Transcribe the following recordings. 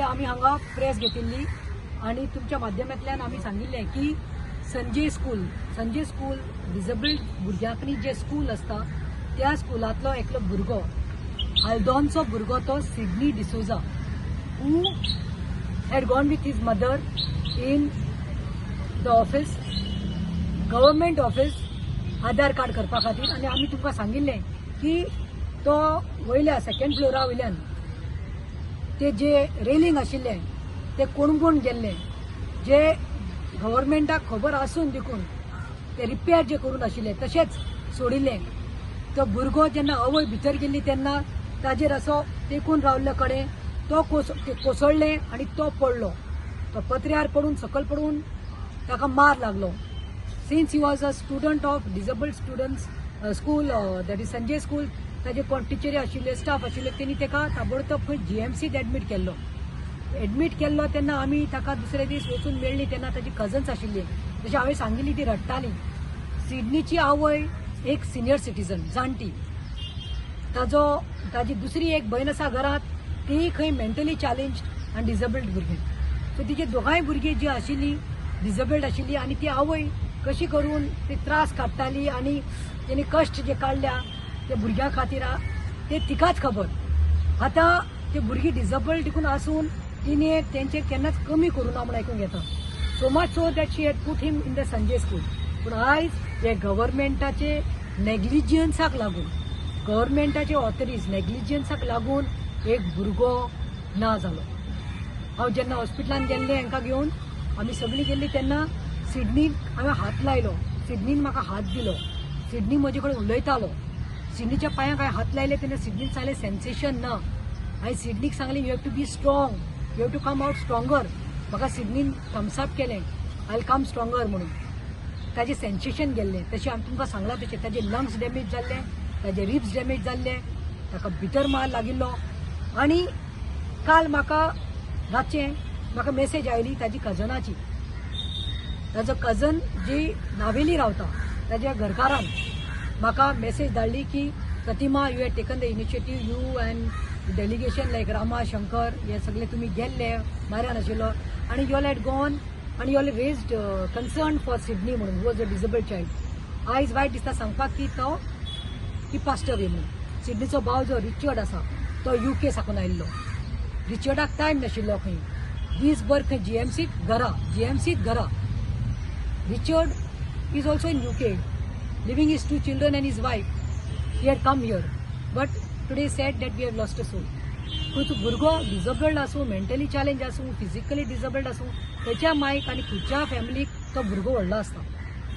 पयलीं आमी हांगा प्रेस घेतिल्ली आनी तुमच्या माध्यमांतल्यान आमी सांगिल्लें की Sanjay school, Sanjay school disabled भुरग्यांकनी जे स्कूल आसता त्या स्कुलांतलो एकलो भुरगो, हाल्दोनचो भुरगो तो Sydney D'Souza, who had gone with his mother in the office, government office, Aadhaar card करपा खातीर. आनी आमी तुमकां सांगिल्लें की तो वयल्या सेकंड फ्लोरा वयल्यान ते जे रेलिंग आशिल्लें ते कोणकोण गेल्ले, जे गव्हर्मेंटाक खबर आसून देखून ते रिपेर जे करून आशिल्ले तशेंच सोडिल्लें. तो भुरगो जेन्ना आवय भितर गेल्ली तेन्ना ताजेर असो तेकून रावल्ले कडेन तो कोसळ्ळें आनी तो पडलो. तो पत्र्यार पडून सकयल पडून ताका मार लागलो. Since he was a student of disabled students school, that is Sanjay School, ताजे कोण टिचरी आशिल्ले, स्टाफ आशिल्ले, तेणी ताका ताबडतोब खंय जीएमसीत एडमीट केल्लो. एडमीट केल्लो तेन्ना आमी ताका दुसरे दीस वचून मेळ्ळी तेन्ना ताजी कजन्स आशिल्ली, जशें हांवें सांगिल्ली ती रडटाली. सिडनीची आवय एक सिनियर सिटीजन, जाणटी. ताजो ताजी दुसरी एक भयण आसा घरांत, ती खंय मेंटली चॅलेंज्ड आनी डिजेबल्ड भुरगीं. सो तिजी दोगांय भुरगीं जी आशिल्ली डिजेबल्ड आशिल्ली आनी ती आवय कशी करून ती त्रास काडटाली आनी तेणी कश्ट जे काडल्या ते भुरग्यां खातीर ते तिकाच खबर. आतां ते भुरगीं डिजेबल्ड देखून आसून तिणें तेंचेर केन्नाच कमी करूं ना म्हूण आयकूंक येता. So much so that she had put him in the Sanjay School. पूण आयज हे गव्हर्मेंटाचे नेग्लिजन्साक लागून, गव्हर्मेंटाचे ऑथॉरिटीज नेग्लिजन्साक लागून एक भुरगो ना जालो. हांव जेन्ना हॉस्पिटलान गेल्लें हांकां घेवन, आमी सगळीं गेल्लीं तेन्ना सिडनीक हांवें हात लायलो, सिडनीन म्हाका हात दिलो. सिडनी म्हजे कडेन उलयतालो. सिडनीच्या पांयांक हांवें हात लायले तेन्ना सिडनीन सांगलें, सेन्सेशन ना. हांवें सिडनीक सांगलें, "You have to be strong, you have to come out stronger." म्हाका सिडनीन थम्सअप केलें, "I will come stronger" म्हणून. ताजें सेन्सेशन गेल्लें. तशें हांवें तुमकां सांगलां तशें ताजे लंग्स डॅमेज जाल्ले, ताजे रिब्स डॅमेज जाल्ले, ताका भितर मार लागिल्लो. आनी काल म्हाका रातचें म्हाका मेसेज आयली ताजी कजनाची. ताजो कजन जी नावेली रावता, ताज्या घरकारान म्हाका मेसेज धाडली की प्रतिमा, you had taken the initiative, you and delegation like Rama Shankar, हे सगळे तुमी गेल्ले, मार्यान आशिल्लो आनी you all had gone आनी you all raised concern for Sydney म्हणून, was a disabled child. आयज वायट दिसता सांगपाक की तो ही पास्ड अवे म्हणून. सिडनीचो भाव जो रिचर्ड आसा तो युके साकून आयिल्लो. रिचर्डाक टायम नाशिल्लो, खंय दीसभर खंय जीएमसीत घरा, जीएमसीत घरा. Richard is also in UK, leaving his two children and his wife. He had come here. But today said that we have lost a soul. खंयचो भुरगो डिजेबल्ड आसूं, मेंटली चॅलेंज आसूं, फिजिकली डिजेबल्ड आसूं, तेच्या मायक आनी खंयच्या फॅमिलीक तो भुरगो व्हडलो आसता.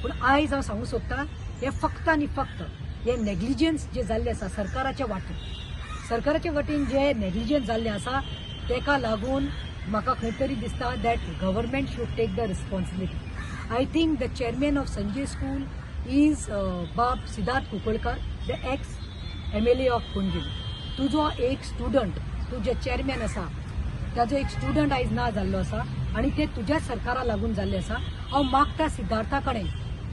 पूण आयज हांव सांगूंक सोदता, हें फक्त आनी फक्त हे नेग्लिजन्स जे जाल्लें आसा सरकाराच्या वाटेन, सरकाराच्या वतीन जे नेग्लिजन्स जाल्लें आसा तेका लागून म्हाका खंय तरी दिसता that government should take the responsibility. I think the chairman of Sanjay School is बाब Siddharth Kunkalkar, the ex MLA of Panjim. तुजो एक स्टुडंट, तूं जे चेअरमॅन आसा ताजो एक स्टुडंट आयज ना जाल्लो आसा आनी ते तुज्याच सरकारा लागून जाल्लें आसा. हांव मागता सिद्धार्था कडेन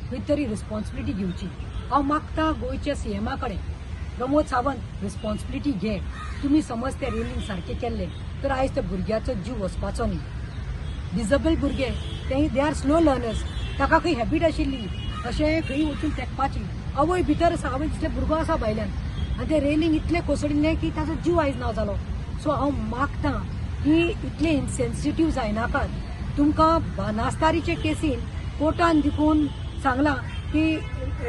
खंय तरी रिस्पॉन्सिबिलिटी घेवची. हांव मागता गोंयच्या सीएमा कडेन, प्रमोद सावंत, रिस्पॉन्सिबिलिटी घे. तुमी समज ते रेलिंग सारकें केल्लें तर आयज त्या भुरग्याचो जीव वचपाचो न्ही. डिजेबल भुरगे ते, they are slow learners. ताका खंय हॅबीट आशिल्ली अशें खंय वचून तेंकपाची. आवय भितर आसा, आवय दिसलें भुरगो आसा भायल्यान आनी तें रेलिंग इतलें कोसळिल्लें की ताजो जीव आयज ना जालो. सो हांव मागता की इतले इनसेन्सिटीव जायनाकात. तुमकां बानास्तारीचे केसीन कोर्टान देखून सांगलां की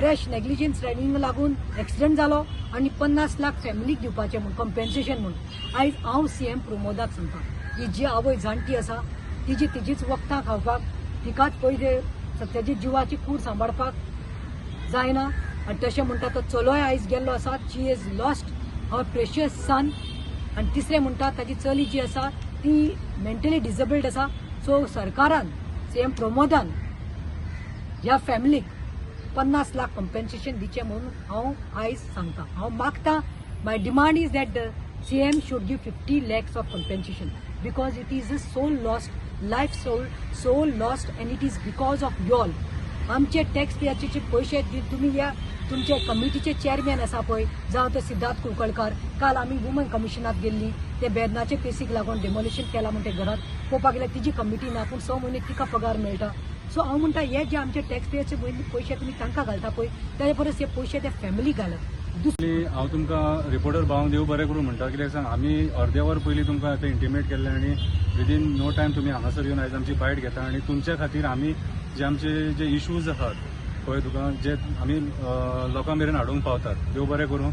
रॅश नेग्लिजन्स ड्रायव्हिंग लागून एक्सिडंट जालो आनी 50 लाख फॅमिलीक दिवपाचें म्हूण, कंपेन्सेशन म्हूण. आयज हांव सीएम प्रमोदाक सांगता की जी आवय जाणटी आसा तिजी तिजीच वखदां खावपाक, तिकाच पयले तेजी जिवाची कूड सांबाळपाक जायना. आनी तशें म्हणटा तो चलोय आयज गेल्लो आसा. She is lost her precious son. आनी तिसरें म्हणटा ताजी चली जी आसा ती मेंटली डिजेबल्ड आसा. सो सरकारान, सीएम प्रमोदान ह्या फॅमिलीक 50 लाख कंपेन्सेशन दिचें म्हणून हांव आयज सांगता, हांव मागता. My demand is that the CM should give 50 lakhs of compensation because it is a soul lost, life soul, soul lost, and it is because of y'all. आमचे टॅक्स पेयर्सचे पयशे तुमी ह्या तुमचे कमिटीचे चेअरमॅन आसा पळय, जावं ते सिद्धार्थ कुंकळकार, काल आमी वुमन कमिशनात गेल्ली, ते बेदनाचे केसीक लागून डेमोलिशन केला म्हण ते घरात पळोवपाक गेल्यार तिजी कमिटी ना, पूण 6 म्हयने तिका पगार मेळटा. सो हांव म्हणटा हे जे आमचे टॅक्स पेयर्सचे पयशे तुमी तांकां घालता पळय, तेजे परस हे पयशे त्या फॅमिलीक घालत. हांव तुमकां रिपोर्टर भावंक देव बरें करूं म्हणटा, कित्याक सांग आमी अर्दे वर पयलीं तुमकां आतां इंटिमेट केल्लें आनी विदीन नो टायम तुमी हांगासर येवन आयज आमची बायट घेता आनी तुमच्या खातीर आमी जे आमचे जे इशूज आसात पळय तुका जे आमी लोकां मेरेन हाडूंक पावतात. देव बरें करूं.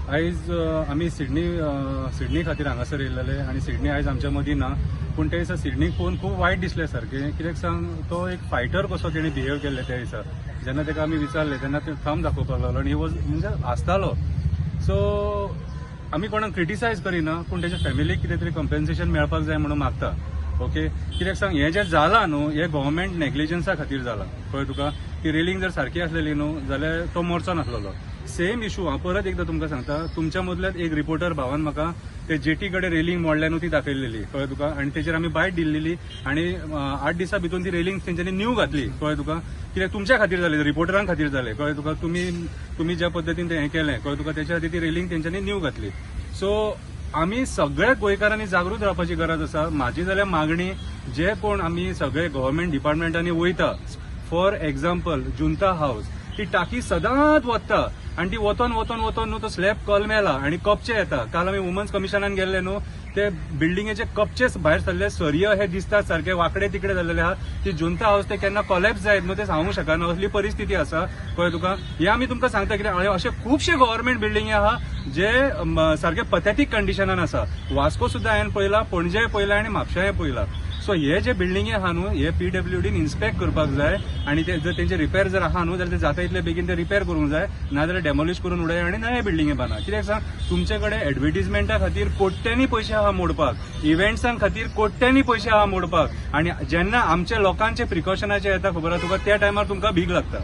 आयज आमी सिडनी खातीर हांगासर येयल्ले आनी सिडनी आयज आमच्या मदीं ना, पूण त्या दिसा सिडनीक पळोवन खूब वायट दिसलें सारकें. कित्याक सांग तो एक फायटर कसो तेणें बिहेव केल्लें त्या दिसा. जेन्ना ताका आमी विचारलें तेन्ना ते थंब दाखोवपाक लागलो आनी he was म्हणजे हांसतालो. सो आमी कोणाक क्रिटिसायज करिना, पूण तेच्या फॅमिलीक कितें तरी कंपेन्सेशन मेळपाक जाय म्हणून मागता. ओके, कित्याक सांग हें जें जालां न्हू हें गव्हर्मेंट नेग्लिजन्सा खातीर जालां. कळ्ळें तुका, ती रेलिंग जर सारकी आसलेली न्हू जाल्यार तो मोरचो नासलेलो. सेम इशू हांव परत एकदां तुमकां सांगता, तुमच्या मदल्यात एक रिपोर्टर भावान म्हाका ते जेटी कडेन रेलिंग मोडल्या न्हू ती दाखयलेली. कळ्ळें तुका, आनी तेचेर आमी बायट दिल्लेली आनी 8 दिसां भितून ती रेलिंग तेंच्यांनी न्यू घातली. कळ्ळें तुका, कित्याक तुमच्या खातीर जालें, रिपोर्टरां खातीर जालें. कळ्ळें तुका, तुमी ज्या पद्दतीन तें हें केलें कळ्ळें तुका, तेच्या खातीर ती रेलिंग तेंच्यांनी न्यू घातली. सो आमी सगळ्या गोंयकारांनी जागृत रावपाची गरज आसा. म्हाजी जाल्यार मागणी, जे कोण आमी सगळे गव्हर्मेंट डिपार्टमेंटांनी वयता, फॉर एक्झाम्पल जुंता हावस, ती टाकी सदांच वता आनी ती वतोन वतोन वतोन न्हू तो स्लॅब कलमेला आनी कपचे येता. काल आमी वुमन्स कमिशनान गेल्ले न्हू, ते बिल्डिंगेचे कपचेच भायर सरले, सरयो हे दिसतात सारके वांकडे तिकडे जाल्लेले आहा. ती जुंता हावस ते केन्ना कोलॅप्स जायत न्हू ते सांगूंक शकना, असली परिस्थिती आसा. कळ्ळें तुका, हे आमी तुमकां सांगता कित्याक अशे खुबशे गव्हर्मेंट बिल्डिंगी आहा जे सारके पथेटीक कंडिशनान आसा. वास्को सुद्दां हांवें पळयला, पणजे पळयला आनी म्हापशाय पळयला. सो हे जे बिल्डिंगी आहा न्हू हे पीडब्ल्यूडीन इन्स्पेक्ट करपाक जाय आनी ते जर तेंचे रिपेर जर आहा न्हू जाल्यार ते जाता इतले बेगीन ते रिपेर करूंक जाय, नाजाल्यार डेमोलिश करून उडय आनी नवे बिल्डिंगे बांदा. कित्याक सांग तुमचे कडेन एडवर्टीजमेंटा खातीर कोट्यांनी पयशे आहा मोडपाक, इव्हेंट्सां खातीर कोट्यांनी पयशे आहा मोडपाक, आनी जेन्ना आमच्या लोकांचे प्रिकॉशनाचे येता खबर आहा तुका, त्या टायमार तुमकां भीक लागता.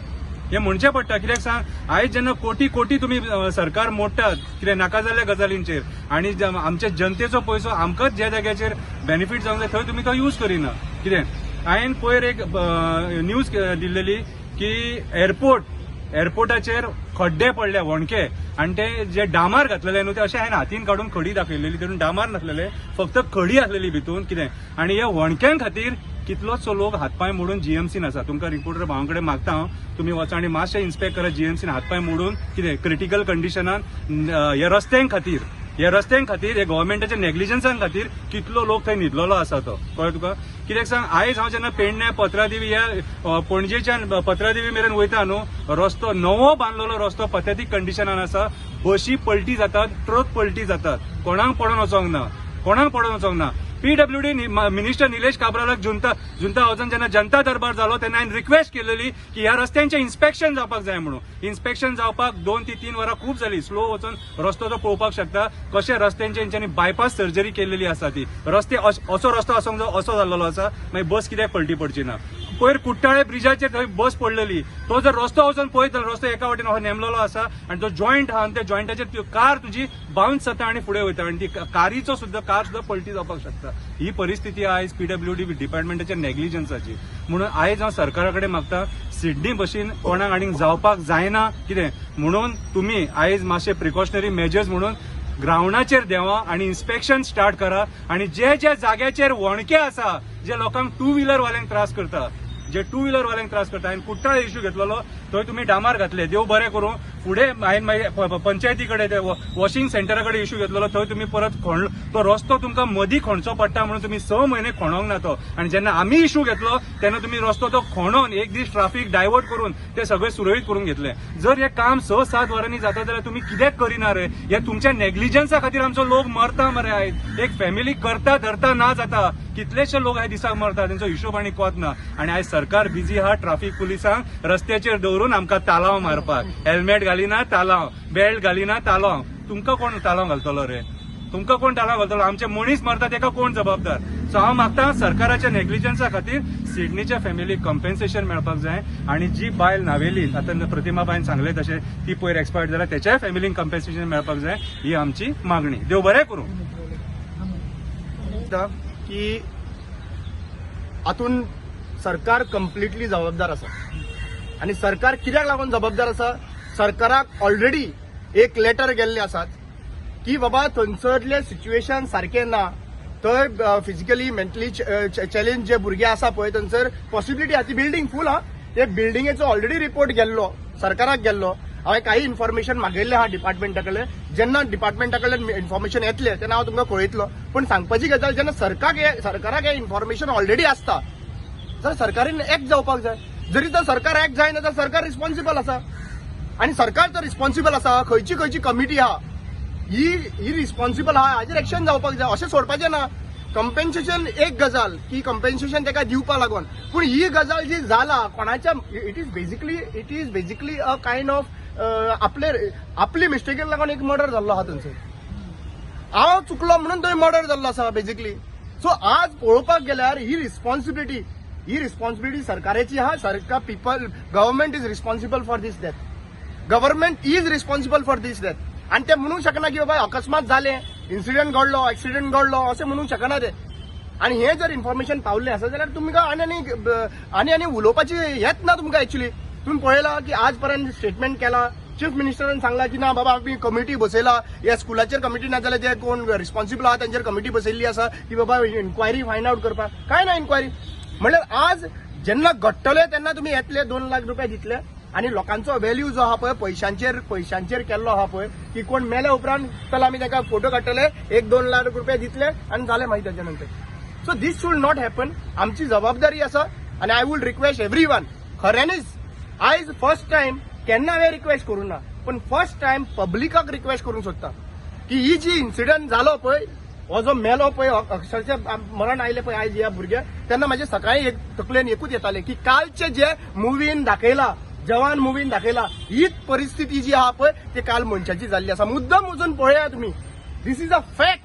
हें म्हणचें पडटा. कित्याक सांग आयज जेन्ना कोटी कोटी तुमी सरकार मोडटात कितें नाका जाल्ल्या गजालींचेर आनी आमच्या जनतेचो पयसो आमकांच ज्या जाग्याचेर बेनिफीट जावंक जाय थंय तुमी तो यूज करिना. कितें हांवें पयर एक न्यूज दिल्लेली की एअरपोर्टाचेर खड्डे पडले व्हणके आनी ते जे डामार घातलेले न्हू ते अशें हांवें हातीन काडून खडी दाखयलेली, तितून डामार नासलेले, फक्त खडी आसलेली भितून. कितें आनी ह्या व्हणक्यां खातीर कितलोचसो लोक हातपांय मोडून जीएमसीन आसा. तुमकां रिपोर्टर भावां कडेन मागता हांव, तुमी वचा आनी मातशें इन्स्पेक्ट करा जीएमसीन हातपांय मोडून कितें क्रिटिकल कंडिशनान ह्या रस्त्यां खातीर, ह्या रस्त्यां खातीर, ह्या गव्हर्मेंटाच्या नेग्लिजन्सां खातीर कितलो लोक थंय न्हिदलेलो आसा तो. कळ्ळें तुका, कित्याक सांग आयज हांव जेन्ना पेडणे पत्रादेवी ह्या पणजेच्यान पत्रादेवी मेरेन वयता न्हू, रस्तो नवो बांदलेलो रस्तो पथेटीक कंडिशनान आसा, बशी पलटी जातात, ट्रक पलटी जातात, कोणाक पडोन वचोंक ना, कोणाक पडोन वचोंक ना. पीडब्ल्यूडी मिनिस्टर निलेश काब्रालाक जुंता हावसान जेन्ना जनता दरबार जालो तेन्ना हांवें रिक्वेस्ट केलेली की ह्या रस्त्यांचें इन्स्पेक्शन जावपाक जाय म्हणून. इन्स्पेक्शन जावपाक 2 ते 3 वरां खूब जाली. स्लो वचून रस्तो तो पळोवपाक शकता कशे रस्त्यांचे तेंच्यांनी बायपास सर्जरी केलेली आसा. ती रस्ते असो रस्तो आसूंक जाय असो जाल्लो आसा, मागीर बस कित्याक पलटी पडची ना. पयर कुट्टाळे ब्रिजाचेर थंय बस पडलेली, तो जर रस्तो वचून पळयत जाल्यार रस्तो एका वाटेन हो नेमलेलो आसा आनी तो जॉयंट आहा आनी त्या जॉयंटाचेर कार तुजी बाउन्स जाता आनी फुडें वयता आनी ती कारीचो सुद्दां कार सुद्दां पलटी जावपाक शकता. ही परिस्थिती आयज पीडब्ल्यूडी डिपार्टमेंटाच्या नेग्लिजन्साची. म्हणून आयज हांव सरकारा कडेन मागता, सिडनी भशेन कोणाक आनीक जावपाक जायना कितें म्हणून तुमी आयज मातशे प्रिकॉशनरी मेजर्स म्हणून ग्रावंडाचेर देवा आनी इन्स्पेक्शन स्टार्ट करा आनी जे जे जाग्याचेर वणके आसा जे लोकांक टू व्हिलर वाल्यांक त्रास करता, जे टू व्हिलर वाल्यांक त्रास करता, हांवें कुट्टाळे इश्यू घेतलेलो थंय तुमी डामार घातले, देव बरें करूं. फुडें हांवें मागीर पंचायती कडेन ते वॉशिंग सेंटरा कडेन इश्यू घेतलेलो, थंय तुमी परत खणलो तो रस्तो तुमकां मदीं खणचो पडटा म्हणून तुमी 6 म्हयने खणोंक ना तो. आनी जेन्ना आमी इश्यू घेतलो तेन्ना तुमी रस्तो तो खणोन एक दीस ट्राफीक डायवर्ट करून ते सगळें सुरळीत करून घेतलें. जर हें काम 6-7 वरांनी जाता जाल्यार तुमी कित्याक करिना रे? ह्या तुमच्या नेग्लिजन्सा खातीर आमचो लोक मरता मरे. आयज एक फॅमिली करता धरता ना जाता, कितलेशे लोक आयज दिसाक मरता, तेंचो हिशोब आनी कोत ना. आनी आयज सरकार बिजी आहा ट्राफीक पुलिसांक रस्त्याचेर दवरून आमकां तालांव मारपाक, हेल्मेट घालिना तालांव, बेल्ट घालिना तालांव. तुमकां कोण तालांव घालतलो रे? तुमकां कोण तालांव घालतलो? आमचे मनीस मरता तेका कोण जबाबदार? सो हांव मागता सरकाराच्या नेग्लिजन्सा खातीर सिडनीच्या फॅमिलीक कंपेन्सेशन मेळपाक जाय आनी जी बायल नावेली आतां प्रतिमा बायन सांगलें तशें ती पयर एक्सपायर्ड जाल्या तेच्याय फॅमिलीक कंपेन्सेशन मेळपाक जाय, ही आमची मागणी. देव बरें करूं. की हातून सरकार कंप्लिटली जबाबदार आसा. आनी सरकार कित्याक लागून जबाबदार आसा? सरकाराक ऑलरेडी एक लेटर गेल्ले आसात की बाबा थंयसरलें सिच्युएशन सारकें ना, थंय फिजिकली मेंटली चॅलेंज जे भुरगे आसा पळय थंयसर पॉसिबिलिटी आहा. ती बिल्डींग फूल आहा, ते बिल्डिंगेचो ऑलरेडी रिपोर्ट गेल्लो, सरकाराक गेल्लो. हांवें काही इन्फॉर्मेशन मागयल्लें आहा डिपार्टमेंटा कडल्यान. जेन्ना डिपार्टमेंटा कडल्यान इन्फॉर्मेशन येतलें तेन्ना हांव तुमकां कळयतलो. पूण सांगपाची गजाल, जेन्ना सरकाराक हें इन्फॉर्मेशन ऑलरेडी आसता जाल्यार सरकारीन एक्ट जावपाक जाय. जरी तर सरकार एक्ट जायना जाल्यार सरकार रिस्पॉन्सिबल आसा. आनी सरकार तर रिस्पॉन्सिबल आसा, खंयची खंयची कमिटी आहा ही ही रिस्पॉन्सिबल आहा, हाजेर एक्शन जावपाक जाय. अशें सोडपाचें ना. कंपेन्सेशन एक गजाल की कंपेन्सेशन ताका दिवपा लागून, पूण ही गजाल जी जाला कोणाच्या, it is basically a kind of आपले आपली मिस्टेकीक लागून एक मर्डर जाल्लो आहा थंयसर. हांव चुकलो म्हणून थंय मर्डर जाल्लो आसा बेजिकली. सो आज पळोवपाक गेल्यार ही रिस्पॉन्सिबिलिटी सरकाराची आहा. सरकार, people, government is responsible for this death. Government is responsible for this death. आनी ते म्हणूंक शकना की बाबा अकस्मात जालें, इन्सिडंट घडलो, एक्सिडंट घडलो, अशें म्हणूंक शकना ते. आनी हें जर इन्फॉर्मेशन पावल्लें आसा जाल्यार तुमकां आनी आनी उलोवपाची हेच ना तुमकां. एक्चुली तुमी पळयलां की आज पर्यंत स्टेटमेंट केला, चीफ मिनिस्टरान सांगला की ना बाबा, आमी कमिटी बसयला, ह्या स्कुलाचेर कमिटी, ना जाल्यार जे कोण रिस्पॉन्सिबल आहा तेंचेर कमिटी बसयल्ली आसा की बाबा इन्क्वायरी फायंड आवट करपाक. काय ना इन्क्वायरी. म्हणल्यार आज जेन्ना घडटले तेन्ना तुमी येतले, 2 लाख रुपया दितले आनी लोकांचो व्हॅल्यू जो आहा पळय पयशांचेर केल्लो आहा पळय की कोण मेल्या उपरांत चल आमी ताका फोटो काडटले, 1-2 लाख रुपया दितले आनी जालें मागीर ताच्या नंतर. So this should not happen. आमची जबाबदारी आसा आनी I would request everyone. खऱ्यांनीच आयज फर्स्ट टायम, केन्ना हांवें रिक्वेस्ट करूं ना, पूण फर्स्ट टायम पब्लिकाक रिक्वेस्ट करूंक सोदता की ही जी इन्सिडंट जालो पळय, हो जो मेलो पळय, अक्षरशः मरण आयलें पळय आयज ह्या भुरग्याक, तेन्ना म्हाजे सकाळी एक तकलेन एकूच येतालें की कालचे जे मुवीन दाखयला, जवान मुवीन दाखयला, हीच परिस्थिती जी आहा पळय ती काल मनशाची जाल्ली आसा. मुद्दम वचून पळया तुमी. This is a fact,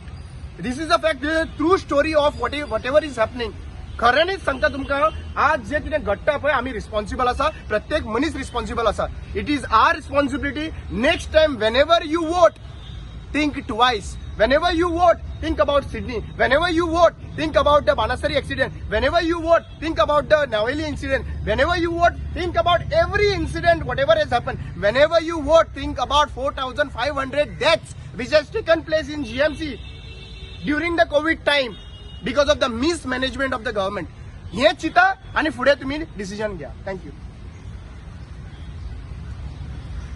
this is a fact, this is true story of whatever is happening. खऱ्यांनीच सांगता तुमकां, आज जे कितें घडटा पळय आमी रिस्पॉन्सिबल आसा, प्रत्येक मनीस रिस्पॉन्सिबल आसा. It is our responsibility. Next time whenever you vote, think twice. Whenever you vote, think about Sydney. Whenever you vote, think about the Banastari accident. Whenever you vote, think about the Naveli incident. Whenever you vote, think about every incident, whatever has happened. Whenever you vote, think about 4,500 deaths which has taken place in GMC during the COVID time because of the mismanagement of the government. हे चिंता आणि फुडें तुम्ही decision घ्या. Thank you.